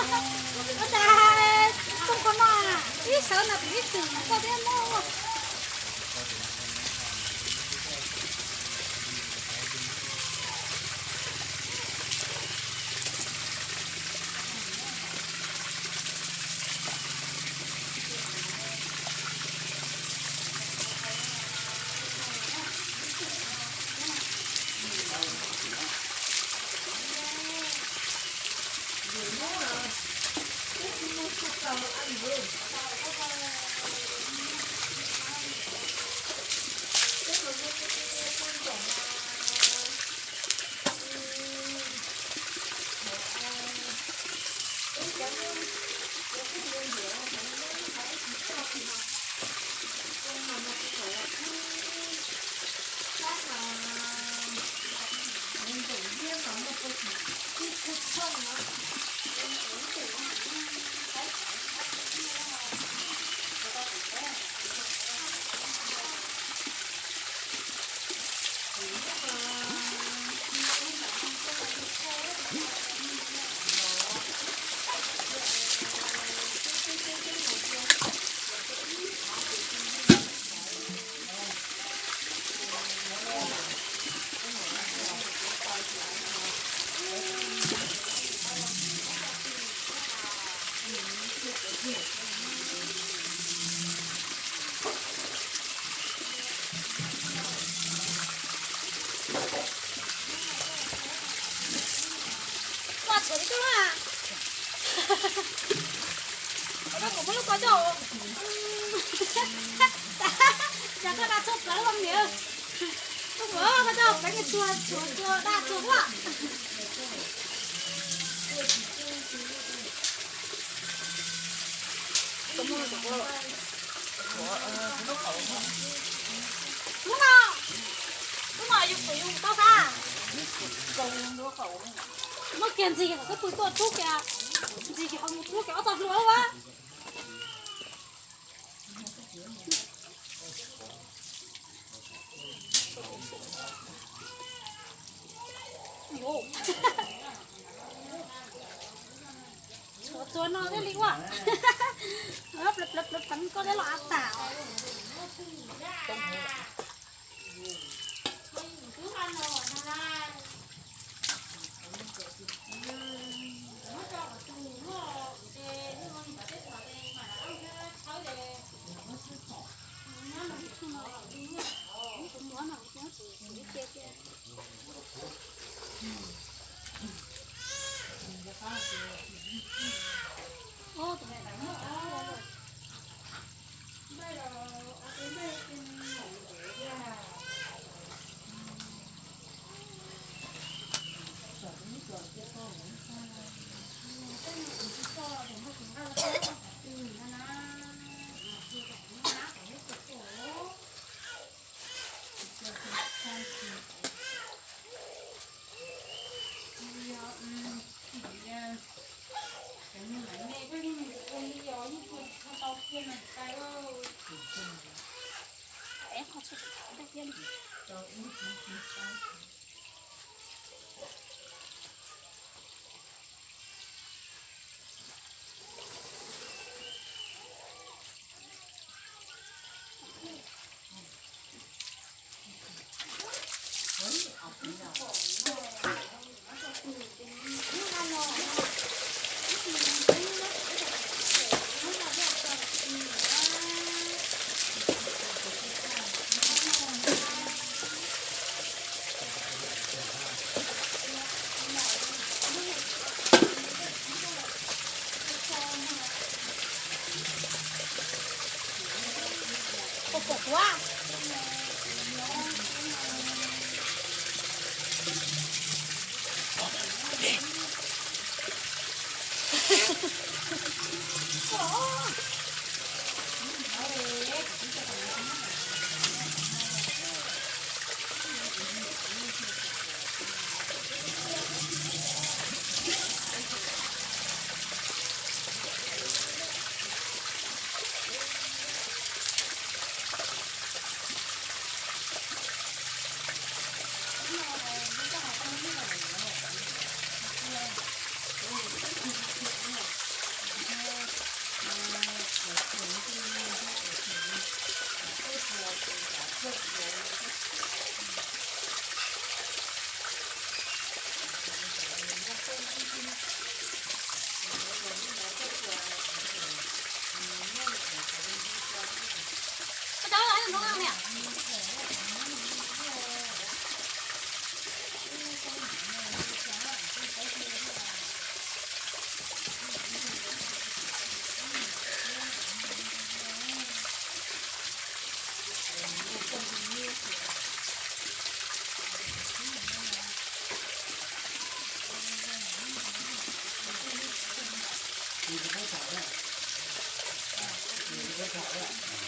Ua cas txooj qhov no ib sawv no ib txwm koj thiab muab. Koj tshuav li koj na. Koj muab lub ko coj. Cas koj da tshuav plawv los niam. Koj muab koj coj peb tshuav tshuav daj tshuav huaj. Lub no, lub no yus kuv yus tau tag. Muab kiag ntxig kom koj pw tuaj rub kiag, ntxig kiag ho mus rub kiag ob tog hlua ua. Tshuav txua no thiaj li ua. Plawv plawv plawv plawv koj thiaj los av tas. Nws tsis tau txhaum na, nws tsis tau txhaum na.